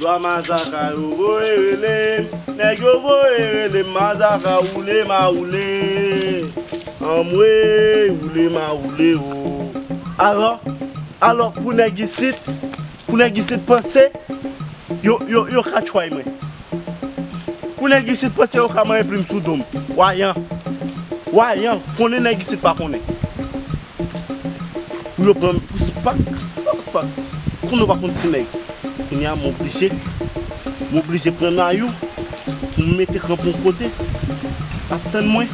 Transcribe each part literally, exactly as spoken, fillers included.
Sa mazaka yo voye rele m, nèg yo voye rele m, mazaka woule ma woule. Anmwe, woule ma woule o. Alò, alò, pou nèg isit, pou nèg isit panse, yo, yo, yo ka tchway mwen. Pou nèg isit panse yo ka manyen plim sou do m. Wayan. Wayan, konnen nèg isit pa konnen. Pou yo pran m pou Spak. Oh, Spak. Konnen w pa konn ti nèg. Kounye a, m oblije, m oblije pran nayou pou m mete kanpe yon kote. Ap tann mwen.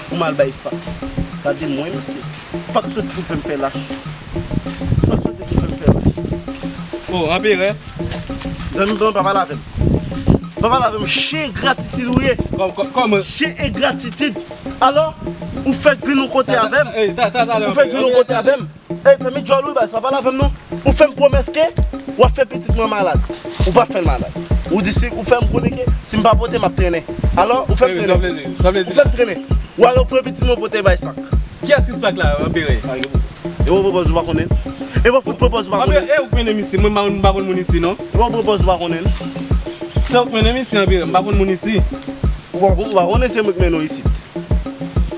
Pou m al bay Spak. Gade mwen, mesye. Spak soti pou fè m fè lach. Spak soti pou fè m fè lach. Oh, anperè. Zanmi m, pa pale avè m. Pa pale avè m. Chen engratitid ou ye. Kò-, kò-, kòman? Chen engratitid. Alò, ou fèk vin yon kote avè m. Ou fèk vin yon kote avè m. Ey, fè mi djòl wi, baz, pa pale avè m non. Ou fè m pwomès ke w ap fè pitit mwen malad. Ou p ap fè l malad. Ou di si, ou fè m konnen ke si m pa pote, m ap trennen. Alò, ou fè m trennen. Ou fè m trennen. Ou ale, ou pran pitit mwen, pote bay Spak. Kiyès ki Spak la, anperè? E bon, pwopòz ou pa konnen. E bon, fout pwopòz ou pa konnen. Anperè, e ou k mennen m isi, mwen m pa, m pa konn moun isi non. E bon, pwopòz ou pa konnen. Se ou k mennen m isi, anperè, m pa konn moun isi. Ou pa, ou pa konnen se mwen k mennen w isit.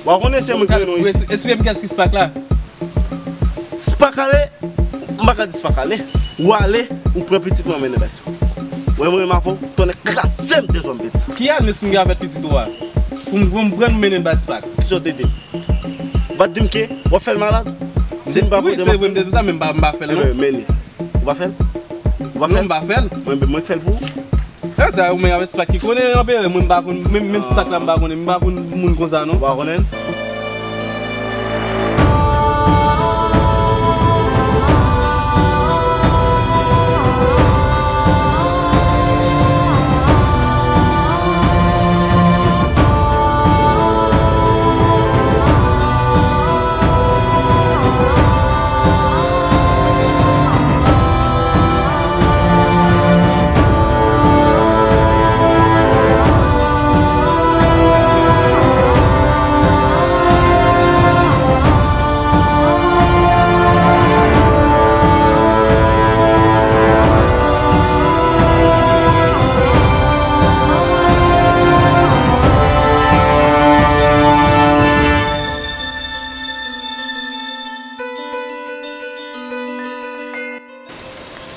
Ou pa konnen se mwen k mennen w isit. Esplike m kiyès ki Spak la. Spak ale, m pa ka di Spak ale. Ou ale, ou pran pitit mwen mennen bay Spak. Wè mwen menm avè w, tonnè kraze m dezòm peti. Ki alnyans m gen avèk pitit ou a? Pou m, pou m pran m mennen l bay Spak. Kisa w te di m? Ou pa t di m ke w ap fè l malad? Si m pa pote, wi, se vre, m te di w sa, men m pa, m pa fè l non. Ebyen, mennen. Ou pa fè l? Ou pa fè l? Non, m pa fè l. Mwen, mwen k fè l pou ou. Sa, sa, ou menm avèk Spak ki konnen, anperè, mwen m pa konn, menm, menm Spak la m pa konnen, m pa konn moun konsa non. Ou pa konnen l?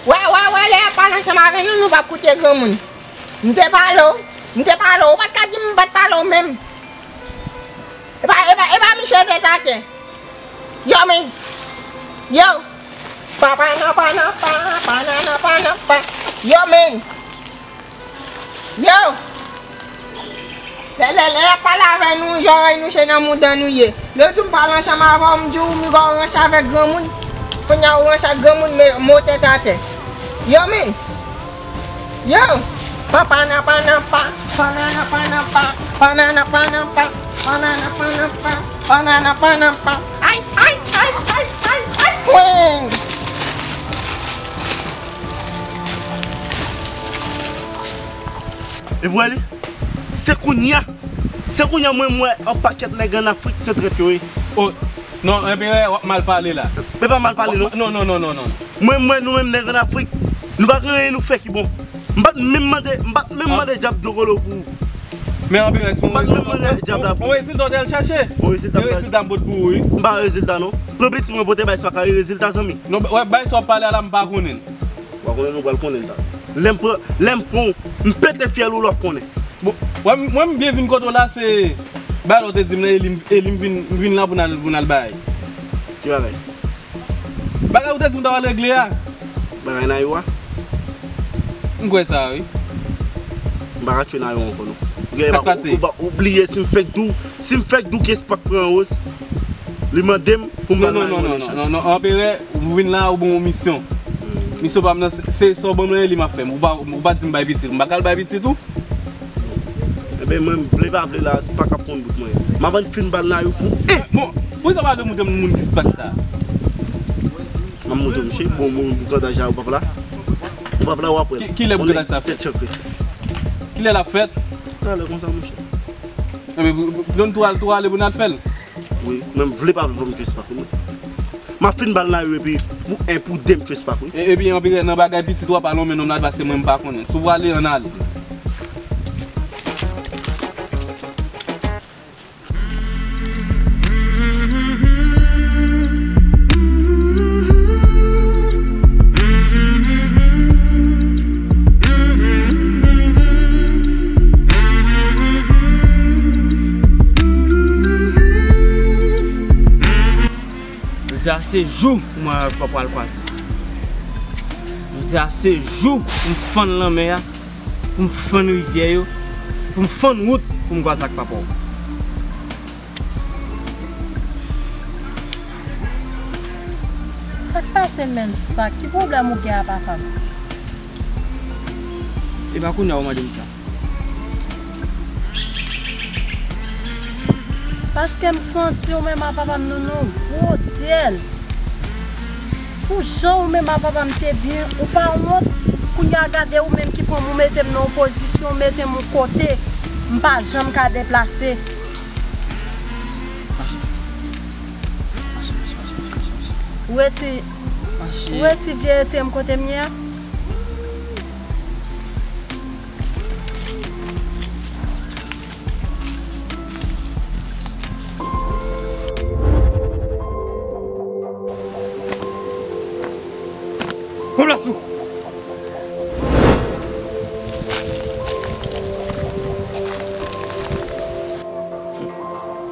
Wè, wè, wè, lè y ap pale ansanm avè nou, nou p ap koute granmoun. M te pale w, m te pale w, ou pa t ka di m m pa t pale w menm. E pa, e pa, e pa misye tèt atè. Yo, men. Yo. Pa, pa, nan, pa, nan, pa, pa, nan, nan, pa, nan, pa. Yo, men. Yo! Lè, lè, lè y ap pale avè nou, zòrèy nou se nan mouda nou ye. Lòt jou m pale ansanm avè w, m di w m gen yon rans avèk granmoun. Kounye a ou ranse ak granmoun, men, men w tèt atè. Yo, men! Yo! Pa, pa, nan, pa, nan, pa, pa, nan, nan, pa, nan, pa, pa, nan, nan, pa, nan, pa, pa, nan, nan, pa, nan, pa, pa, nan, nan, pa, nan, pa. Ay, ay, ay, ay, ay, ay, kweng! Epi w wè li? Se kounye a, se kounye a mwen m wè yon pakèt nèg ann Afrik se trèt yo ye. Oh, non, Anperè, w ap mal pale la. Men pa mal pale non. Non, non, non, non, non. Mwen m wè nou menm nèg ann Afrik, nou pa gen anyen nou fè ki bon. M pa t menm mande, m pa t menm mande dyab dlo kolo pou ou. Men Anperè, se yon rezilta w t al chache. Yon rezilta m pot pou ou wi. M pa rezilta non. Pran pitit mwen pote bay Spak la, e rezilta zanmi. Non, wè, bay sa w ap pale a la, m pa konnen l. Ou pa konnen l, ou pral konnen l ta. Lè m pran, lè m pran w, m pete fyèl ou lè w ap konnen. Bon, wè, mwen m byen vin kote w la, se bagay la w te di m nan, e li m, e li m vin, m vin la pou n al, pou n al bay. Ki bagay? Bagay ou te di m ta pral regle a. Bagay Nayou a? M kwè sa, wi. M pa ka tchwe Nayou ankò, non. Sa k pase? Ou, ou, ou bliye si m fèk di w, si m fèk di w ke Spak pran Rose, li mande m pou m ba l Nayou an echanj. Non, non, non, non, non, Anperè, ou vin la, ou ban yon misyon. Misyon pa m nan, se, se sa w ban m nan, e li m ap fè. Ou pa, ou pa di m bay pitit, m pa ka al bay pitit ou? Enben, mwen, m vle pa vle la, Spak ap konn bout mwen. M ap ann fin ba l Nayou pou e! Bon, poukisa w pa vle montre m moun ki Spak sa? M ap montre w, misye, bon, moun boukantay sa, ou p ap la. Ou p ap la, w ap wè l. Ki, kilè boukantay sa ap fèt? Kilè l ap fèt? Talè konsa, monchè. Enben, pou, pou, pou nou tou al, tou ale pou n al fè l. Wi, men m vle pa vle fò m tchwe Spak, wi. M ap fin ba l nan yo epi pou en pou de m tchwe spak wi. E, epi anpire nan bagay pitit w ap al lonmen nonm la pase mwen m pa konnen. Si w prale ann ale. Jodi a se jou ou mwen avè w pral kwaze. Jodi a se jou pou m fann lanmè a, pou m fann rivyè yo, pou m fann wout pou m kwaze ak papa w. Sa k pase menm, Spak? Ki pwoblèm ou gen a papa m? E pa kounye a ou mande m sa. Paske m santi ou menm a papa m nou nan yon gwo dyèl. Pou jan ou menm a papa m te byen, ou pa wont? Kounye a gade ou menm ki pran m, ou mete m nan yon pozisyon, ou mete m yon kote m pa janm ka deplase. Ou resi, ou resi vye rete m kote m ye a? Pran plas ou!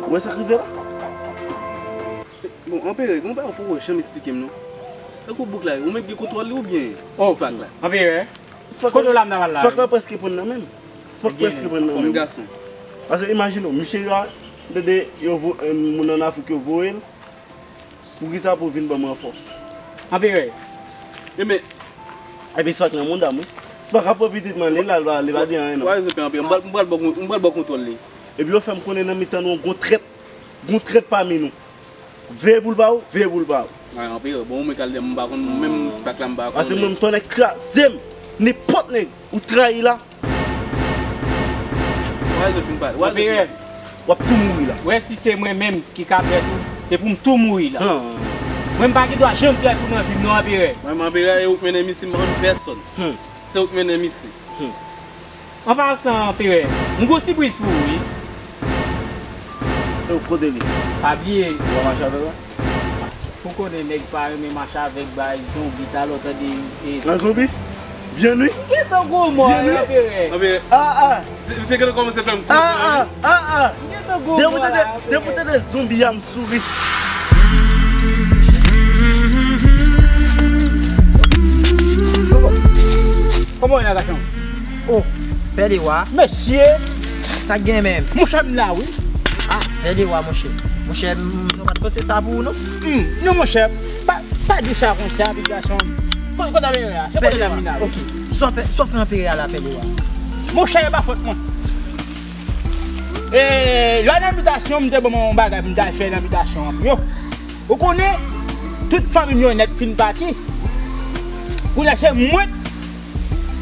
Ou wè sa k rive la? Bon, Anperè, gen yon bagay ou poko janm esplike m non. Tankou boug la, ou menm gen kontwòl li oubyen Spak la? Anperè, kote w la m nan pral la? Spak la prèske pran nan men m. Spak prèske pran nan men m. Fòm gason. Paske imajine w, misye yo a, tande yo vo-, moun ann Afrik yo voye l. Poukisa pou w vin ban m ranfò? Anperè. Ebyen, Spak nan mouda m wi. Spak ap pran pitit mwen, li la, li pa, li pa di anyen non. Wè, Anperè, m pral, m pral ba w kon-, m pral ba w kontwòl li. Epi yo fè m konnen nan mitan nou, gon trèt, gon trèt pami nou. Veye pou l pa ou, veye pou l pa ou. Ay, Anperè, bon, ou menm k al di m, m pa konn, menm Spak la, m pa konnen. Paske mwen, m tonnè kraze m, nenpòt nèg ou trayi la. Wè, Zofin, pa, wè, Zofin. Anperè. W ap tou mouri la. Wè, si se mwen menm ki ka pèdi, se pou m tou mouri la. Mwen, m pa gen dwa janm trèt ou nan vi m, non, Anperè. Mwen, Anperè, e ou k mennen misil, m pa konn pèsòn. Se ou k mennen misil. An pasan, Anperè, m gon sipriz pou ou, wi. E ou kote li? Pa bliye. Ou pa mache avè l la? Ou konnen nèg pa renmen mache avèk bay zonbi, talè w tande, e. Nan zonbi? Vyann wi. M gentan gwo mò, Anperè. Anperè. Ah, ah. Misye, misye gentan kòmanse fè m konprann. Ah, ah, ah, ah. M gentan gwo mò la, Anperè. Depi w tande, depi w tande zonbi a, m souri. Kòman w ye la, gason? Oh, Pè Lewa. Mesye! Sa k gen menm? Monchè, m la, wi. Ah, Pè Lewa, monchè. Monchè, m, m pa t panse sa pou ou, non. Hmm, non, monchè, pa, pa di sa konsa, pi gason. Ko-, kote w ye la? Se kote l ap vin la, wi. Ok. Sa w fè, sa w fè Anperè a la, Pè Lewa? Monchè, e pa fòt mwen. E, lè nan bitasyon, m te ban mwen yon bagay pou m t al fè nan bitasyon an pou yo. Ou konnen, tout fanmi m yo nèt fin pati. Kounye a, se mwen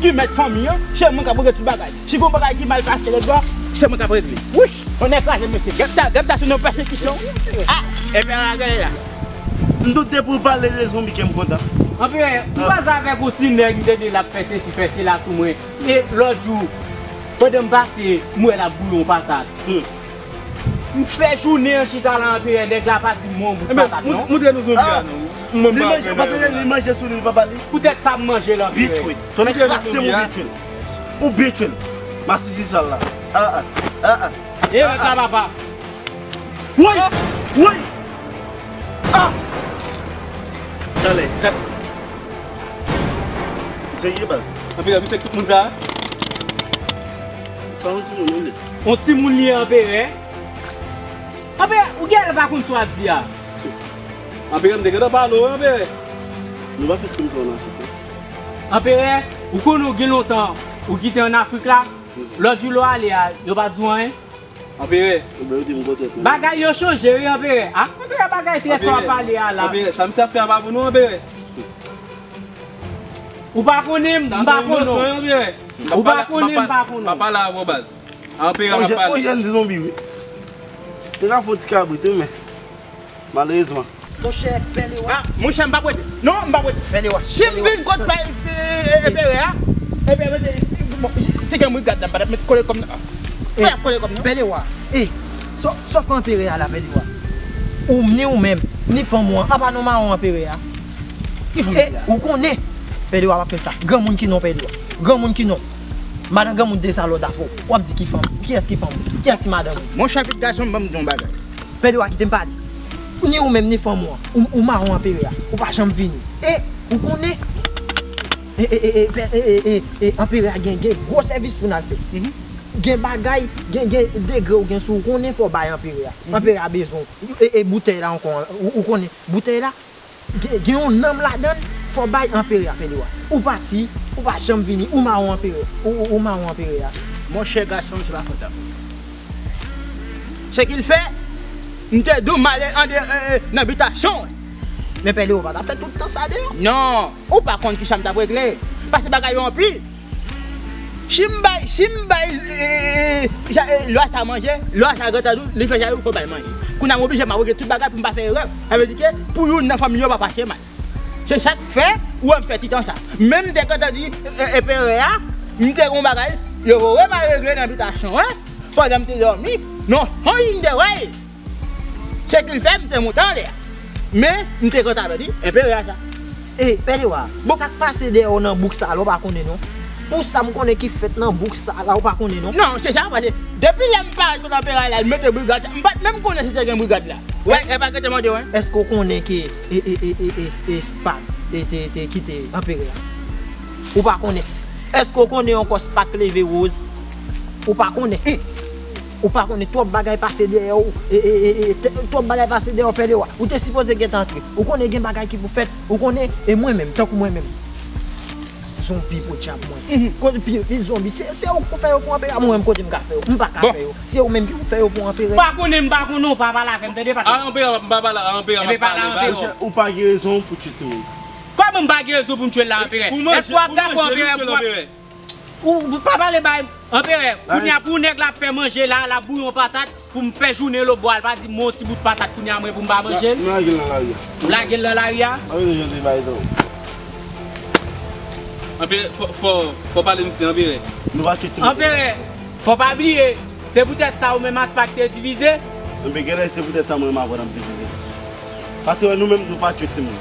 ki mèt fanmi an, se mwen k ap regle tout bagay. Si gon bagay ki mal pase lòt bò, se mwen k ap regle. Wouch! Tonnè kraze m, mesye. Gad sa, gad sa, se yon pèsekisyon. Ah! Ebyen, a gade la. M doute pou pale de zonbi ke m kontan. Anperè, m kwaze avèk yon ti nèg, m tande l ap fè sesi, fè sela sou mwen. E lòt jou, pandan m pase, m wè l ap bouyi yon patat. Hmm. M fè jounen an chita la, Anperè, nèg la pa di m yon bout patat, non. Montre nou zonbi a, non. Li manje, pa tande li manje sou li, li pa pale. Poutèt sa m manje l, Anperè. Bitch, wi. Tonnè kraze m, ou bitch, wi. Ou bitch, wi. Masisi sal la. Ah, ah, ah, ah. E, mèt la, papa. Woy! Woy! Ah! Talè. Ou serye, baz? Anperè, misye tout moun sa? Sa yon timoun, wi. Yon timoun li ye, Anperè. Anperè, ou genlè pa konn sa w ap di a. Anperè, m te gentan pale w, Anperè. Nou pa fè krim sa ann Afrik, non. Anperè, ou konnen w gen lontan ou kite ann Afrik la. Lòt jou lè w ale a, yo pa di w anyen. Anperè. Bagay yo chanje, wi, Anperè. Ah, Anperè, bagay trèt sa w ap pale a la. Anperè, sa misye ap fè a pa pou nou, Anperè. Ou pa konnen m, m pa konnen w. Ou pa konnen m, m pa konnen w. M pa pale avè w, baz. Anperè, m ap pale. Yon jèn ti zonbi, wi. Te ka fè yon ti kabrit, wi, men malerezman. Monchè, Pè Lewa. Ah, monchè, m p ap rete. Non, m p ap rete. Pè Lewa. Si m vin kot pa Enperè a, Enperè a, bon, te gen brigad la, m pa t ap met kole kòb nan. Fè y ap kole kòb nan. Pè Lewa. E, sa w fè Enperè a la, Pè Lewa? Ou, ni ou menm, ni fanm ou an, apa nou mawon Enperè a? Ki fanm Enperè a? Ou konnen, Pè Lewa p ap fè m sa. Granmoun ki non, Pè Lewa. Granmoun ki non. Madan granmoun de sa lòd afè w. W ap di ki fanm? Kiyès ki fanm ou? Kiyès ki madan ou? Monchè, pitit gason, ban m di yon bagay. Pè Lewa, kite m pale. Ni ou menm, ni fanm ou an. Ou, ou mawon Enperè a. Ou pa janm vini. E, ou konnen. E, e, e, e, pè, e, e, e, e, Enperè a gen, gen gwo sèvis pou n al fè. Gen bagay, gen, gen degre ou gen sou ou konnen fò w bay Enperè a. Enperè a bezwen w. E, e, boutèy la ankò, ou, ou konnen. Boutèy la, gen, gen yon nanm ladan l, fò w bay Enperè a, Pè Lewa. Ou pati, ou pa janm vini, ou mawon Enperè, ou, ou, ou mawon Enperè a. Monchè gason, se pa fòt ap. Ce qu'il fait, m te di w m ale ande, e, e, nan bitasyon. Men Pè Lewa pa t ap fè tout tan sa deyò. Non, ou pa konn kisa m t ap regle. Paske bagay yo anpil. Si m bay, si m bay, e, e, e, sa, e, lwa sa manje, lwa sa gentan di w, li fè jalou, fò w ba l manje. Kounye a m oblije m ap regle tout bagay pou m pa fè erè. Sa vle di ke pou youn nan fanmi yo pa pase mal. Se sa k fè ou wè m fè ti tan sa. Men m te gentan di, e, e, Enperè a, m te gen yon bagay, yo voye m al regle nan bitasyon an, pandan m te dòmi, non, yon li m te wè l. Ce qu'il fait, m te monte anlè a. Men, m te konn avèti Enperè a sa. E, Pè Lewa, sa k pase dèyè w nan bouk sa la, ou pa konnen non? Pou sa m konnen ki fèt nan bouk sa la, ou pa konnen non? Non, se sa, paske depi lè m parèt kot Enperè a la, l mete brigad sa, m pa t menm konnen si te gen brigad la. Wè, e pa gen te mande w, wi. Èske w konnen ke, e, e, e, e, e, e Spak te, te, te kite Enperè a? Ou pa konnen. Èske w konnen ankò Spak leve Woz? Ou pa konnen. Ou pa konnen twòp bagay pase dèyè w. E, e, e, e, te- twòp bagay pase dèyè w, Pè Lewa. Ou te sipoze gentan antre. Ou konnen gen bagay ki pou fèt. Ou konnen, e mwen menm, tankou mwen menm. Zonbi podyab mwen. Kote pi, pi zonbi, se, se ou k pou fè yo pou Enperè a, mwen menm kote m ka fè yo. M pa ka fè yo. Se ou menm ki pou fè yo pou Enperè. Pa konnen, m pa konnen, ou pa pale avè m, tande, patnè. A, Enperè, m pa pale, a, Enperè, m ap pale, baz. Ou pa gen rezon pou tchwe timoun. Kòman m pa gen rezon pou m tchwe l la, Anperè? Èske w ap dakò, Anperè, pou w ap, ou, ou pa pale bay Anperè? Kounye a pou nèg la ap fè manje la, l ap bouyon patat, pou m fè jounen lo bwa, l pa di m yon ti bout patat kounye a mwen pou m pa manje l? Nou lage l nan lari a. M lage l nan lari a? Anperè, fò, fò, fò pale misye, Anperè. Nou pa tchwe timoun. Anperè, fò pa bliye, se poutèt sa ou menm a Spak te divize? Enben, genlè se poutèt sa mwen menm avè w n ap divize. Paske wè nou menm nou pa tchwe timoun.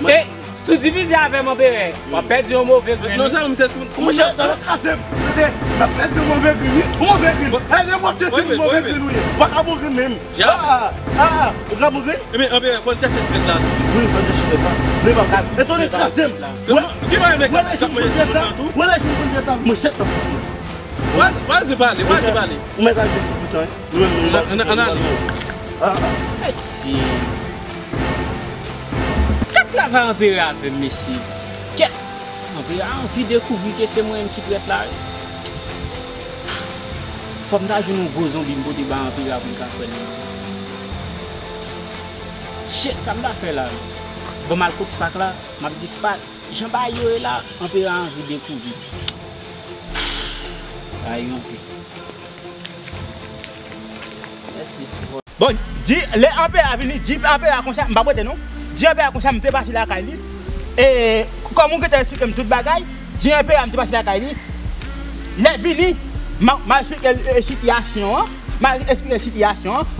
E, si w divize avè m, Anperè, w ap pèdi yon move grenn. Non, sa, misye, si, si, monchè, sa va kraze m. Tande, n ap pèdi yon move grenn, wi. Yon move grenn. E, nenpòt ki timoun move grenn ou ye. Ou pa ka bon grenn menm. A, a, a, ou ka bon grenn? Ebyen, Anperè, fò n chèche trèt la tou. Wi, fò n chèche trèt la. Men pa sa. E tande kraze m. Wè, wè lè joun konn trèt sa. Wè lè joun konn trèt sa, manchèt nan fouti. Wè, wè, se pale, wè, se pale. Ou mèt al jwenn ti plis la, wi. Nou menm, nou pa. Ann, ann, ann ale. A, a. Mesye. Gad travay Anperè avè m, mesye. Kèt. Anperè anvi dekouvri ke se mwen menm ki trèt la, wi. Fò m ta jwenn yon gwo zonbi m pote ba Anperè pou l ka kwè nan mwen. Shit, sa m ta fè la, wi? Bon, m al kot Spak la, m ap di Spak, jan bagay yo ye la, Anperè anvi dekouvri. Ay, yon pi. Mèsi. Bon, di, lè Anperè a vini, di Anperè a konsa, m p ap rete non. Di Anperè a konsa, m te pase lakay li. E, kòm ou gentan eksplike m tout bagay, di Anperè a m te pase lakay li. Lè l vini, m a, m a eksplike l, e, sitiyasyon an. M a eksplike l sitiyasyon an.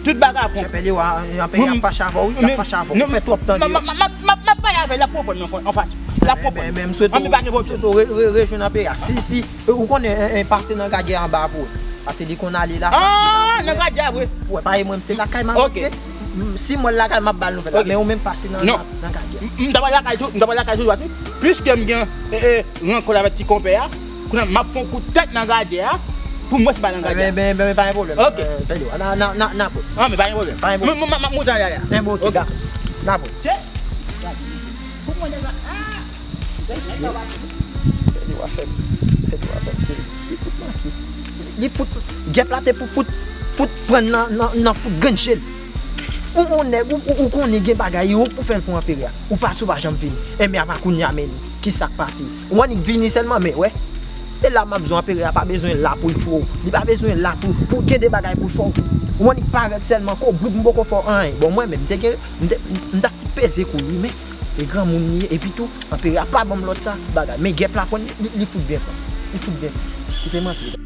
Tout bagay ap pran. Chèpè Lewa, Anperè ap fache avè w, wi, l ap fache avè w. Ou fè twòp tande. M ap pale avè l, l ap konprann mwen anfas. L ap konprann. Men, men, m swete w, m swete w re-, re-, rejwenn Anperè. Si, si, ou konnen, en, en, pase nan gadjè anba pou ou. Paske li konn ale la. A, nan gadjè a vre. Wè, pa e mwen, m se lakay m a rete. M, si mwen lakay, m ap ba l nouvèl la. Men ou menm pase nan, nan, nan gadjè. M, m ta pral lakay tou, m ta pral lakay tou dwat wi. Piske m gen, e, e, rankont avèk ti konpè a, kounye a m ap fè yon kout tèt nan gadjè a, pou m wè si pa nan gadjè a. Ben, ben, ben, pa gen pwoblèm. Ok. E, Pè Lewa, n a, n a, n a, n a pran. A, men pa gen pwoblèm. Pa gen pwoblèm. M, m, m, m ap monte anlè a. Ben, bon, ok, dakò. N a pran. Pou mwen, nèg la, a! Mesye, Pè Lewa fè m, Pè Lewa fè m sezi. Li fout manke. Li, li fout, gèp la te pou fout, fout pran nan, nan, nan fout grenn je l. Ou, ou nèg, ou, ou, ou konnen gen bagay, ou pou fè l pou Anperè a. Ou pase, ou pa janm vini. Enben, apa kounye a, men, kisa k pase? Ou annik vini sèlman, men, wè. Se la m ap di w, anperè a pa bezwen la pou l tchwe w. Li pa bezwen la pou, pou gen de bagay pou l fè w. Ou konprann, li parèt sèlman kou brit, m poko fè w anyen. Bon, mwen menm, m te gen, m te, m t ap fout peze kou l wi, men e granmoun li ye, epi tou, anperè a pa ban m lòt sa, bagay. Men gèp la pran, li, li, li fout byen pran. Li fout byen pran. Kite m antre.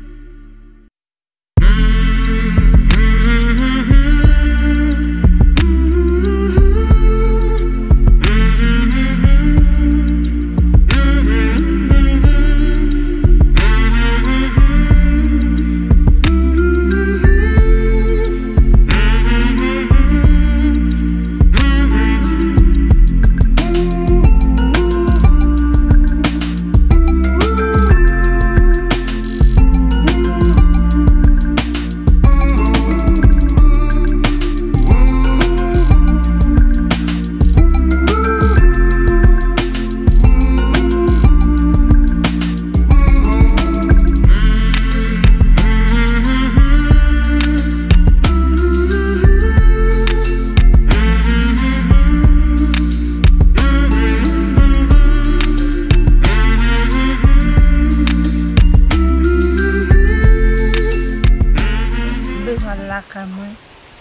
M bezwen al lakay mwen.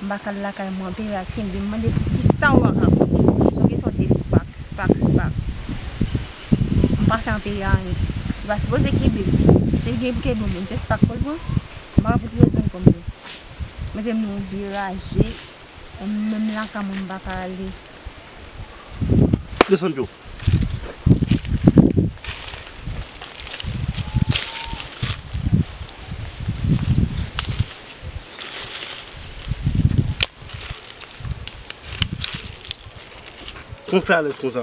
M pa ka al lakay mwen, anperè a kenbe m, mande pou kisa w pa ka pran. Se yon kesyon de spak, spak, spak. M pa fè anperè a anyen. Li pa sipoze kenbe m. Si l gen pou kenbe m, se spak pou l pran. M pa ka pou ki rezon l pran m. Mete m nan yon vye raje, menm lakay mwen m pa ka ale. Desann pye w. Kòman w fè alèz konsa?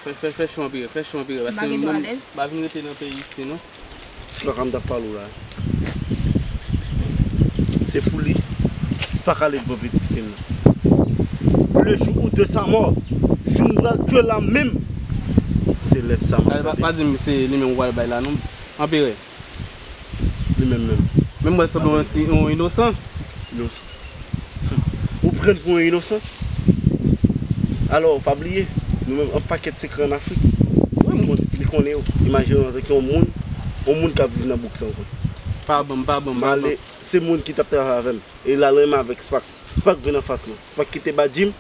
Fè, fè, fè cho anpil, fè cho anpil. M pa gen dwa alèz. M pa vin rete nan peyi isi, non. Spak m t ap pale w la. Se pou li. Spak ale pran pitit fi m nan. Le jour de sa mort, jou m pral tchwe l la menm, se lè sa m ap tande. Pa di m se li menm ou pral bay la, non. Anperè. Li menm menm. Men m wè l sanble yon ti, yon inosan. Inosan. Ou pran l pou yon inosan? Alò, pa bliye, nou menm, yon pakèt sekrè ann Afrik. Li konnen, li konnen yo. Imajine w antanke yon moun, yon moun k ap viv nan bouk sa ankò. Pa ban m, pa ban m, pa ban m. Se moun ki t ap travay avè m. E l al renmen avèk Spak. Spak vin anfas mwen. Spak kite badji m,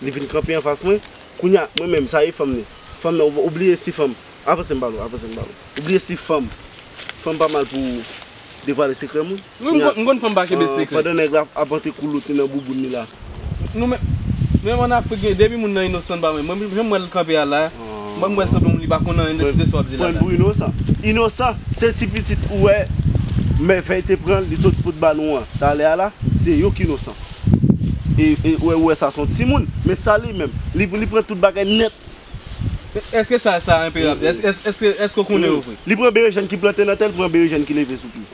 li vin kanpe anfas mwen. Kounye a, mwen menm, sa e fanm li. Fanm nan, ou, ou bliye si fanm. Avanse m pale w, avanse m pale w. Ou bliye si fanm. Fanm pa mal pou devwale sekrè moun. Wi, m konn, m konn fanm pa kenbe sekrè. Pandan nèg la ap antre koulout li nan bouboun li la. Nou menm, nou menm ann Afrik, depi moun nan inosan pa mwen. Mwen, jan m wè l kanpe a la, mwen, m wè l sanble yon moun li pa konn anyen de, de sa w ap di la. Pran l pou inosan. Inosan, se ti pitit ou wè, mèvèy te pran l, li sot fout ba nou an. Talè a la, se yo ki inosan. E, e, ou wè, ou wè sa se yon timoun, men sa li menm, li, li pran tout bagay nèt. Èske sa, sa enperab? Èske, èske, èske, èske w konnen yo vre? Li pran berejèn ki plante nan tè l, pran berejèn ki leve sou pye.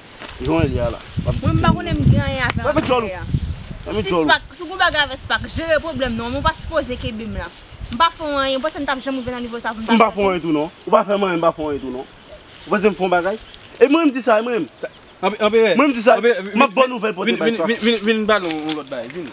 Jan l ye a la. Mwen, m pa konnen m gen anyen avè anperè a. Si Spak, si w gon bagay avè Spak, jere pwoblèm nan, men w pa sipoze kenbe m la. M pa fè w anyen, ou panse m t ap janm rive nan nivo sa pou m ta... M pa fè w anyen tou non. Ou pa fè m anyen, m pa fè w anyen tou non. Ou panse m fè yon bagay? E mwen m di sa, e mwen menm. Anperè. Mwen m di sa, m ap ba w nouvèl pote bay Spak. Vin, vin, vin, vin pale yon lòt bagay, vin.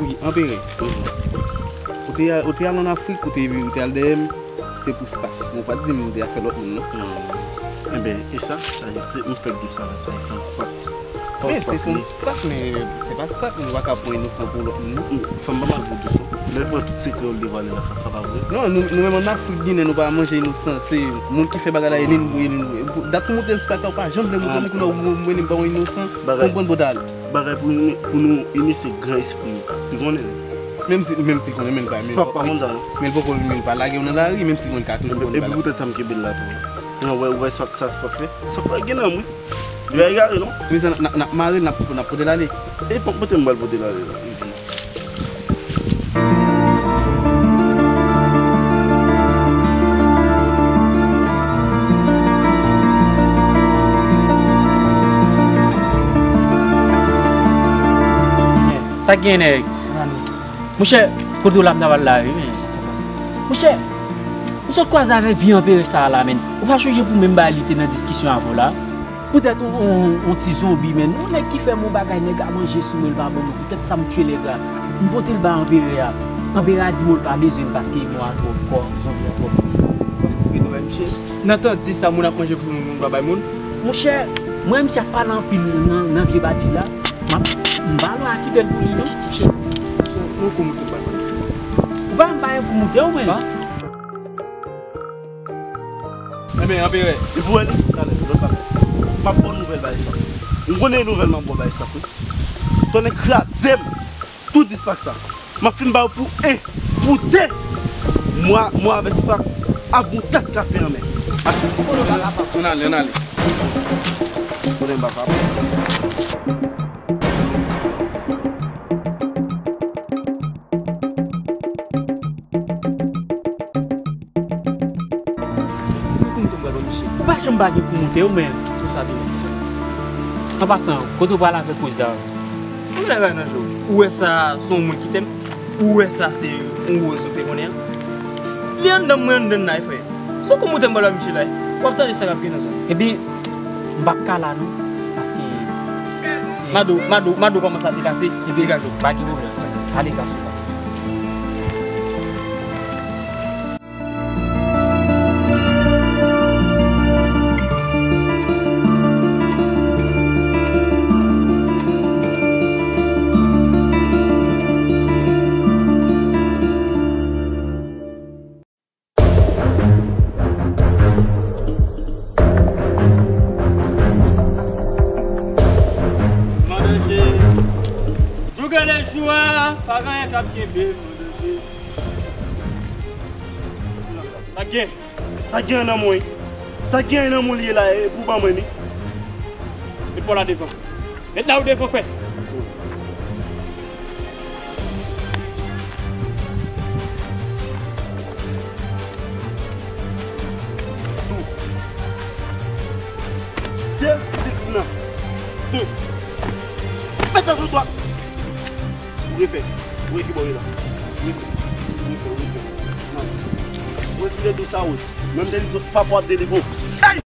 Wi, anperè. Ou te, ou te al ann Afrik, ou te, ou te al dèyè m, se pou Spak. Men w pa t di m ou te afè lòt moun, non. Non. Enben, e sa, sa, se, m fèk di w sa la, sa e fanm Spak. Wi, se fon spak, men se pa spak, nou pa ka pran inosan pou lòt moun, non. Fanm pa mal pou dous, non. Lè l pran tout sekrè yo, l devwale nan kaka, pa vre? Non, nou, nou menm an Afrik Ginen, nou pa manje inosan. Se moun ki fè bagay la, e li nou, e li nou. Dat pou montre l spak la, ou pa janm vle montre m koulè ou, ou, ou, ou ba yon inosan, konprann bòdal. Bagay pou nou, pou nou ini, se gran espri yo. Li konnen l. Menm si, menm si konnen, men l pa, men spak pa konn sa, non. Men l poko, men l pa lage w nan lari, menm si konnen ka toujou konn bagay. Epi poutèt sa m kenbe l la tou. Ou wè, ou wè spak sa, spak fè? Spak fè gen nan mwen. Li pa egare, non. Men sa, n ap, n ap mare l, n ap, n ap pote l ale. E pa pote m pral pote l ale la. Sa gen, nèg? Monchè, kote w la m ta pral la, wi, men. Monchè, ou sot kwaze avèk vye anperè sa a la, men. Ou pa chonje pou menm bagay li te nan diskisyon avè w la? Poutèt on, on, on ti zonbi, men. On nèg ki fè m on bagay, nèg a manje sou mwen, l pa ban mwen. Poutèt sa, m tchwe nèg la. M pote l ba anperè a. Anperè a di m l pa bezwen l paske mò a twò, kò zonbi a twò piti. Ou pa fout ret, wè, monchè. Nan tan di sa, moun ap manje pou moun, moun pa bay moun. Monchè, mwen, misye ap pale anpil nan, nan vye badji la. M ap, m pa lwen a kite l pou li, non. Monchè, se yon kou moute m pral pran. Ou pa m pa yon kou moute, ou, men. Enben, anperè. Depi w wè li, talè, lòt bagay. M ap ba w nouvèl bagay sa. M konnen nouvèl m ap ba w bagay sa, wi. Tonnè kraze m. Tout dispak sa. M ap fin ba w pou en, pou de. Mwa, mwa avèk dispak. Ak yon tas kafe an men. Ann ale, ann ale. Konnen m pa frape. Ou pa janm pa gen pou moute, ou menm. Tout sa vini. An pasan, kote w pral avèk koze a? Ou lè bay nan je w. Ou wè sa, se yon moun ki te m. Ou wè sa, se yon woz ou te konnen an. Li anndan m, mwen anndan l la, frè. Se kou moute m pral ba misye la. W ap tande sa k ap gen nan zòn. Ebyen, m p ap ka la non, paske Mado, Mado, Mado kòmanse ap degaje. Ebyen, degaje w. Pa gen pwoblèm, frè. Ale, gason. Mandanje. Jouk lè jou a, pa gen anyen k ap kenbe mandanje. Sa k gen? Sa k gen nan mwen? Sa k gen nan mwen li ye la, e pou ban mwen li? Met pa w la devan. Met la ou devan, frè. Tou. Jèl, pitit moun nan. Tou. Met la sou twa. Ou refè. Ou wè ki bò ye la. Ou refè. Ou refè, ou refè. Nan. Ou refile tou sa, wi. Menm delivre, pa pou ap delivre. Ay!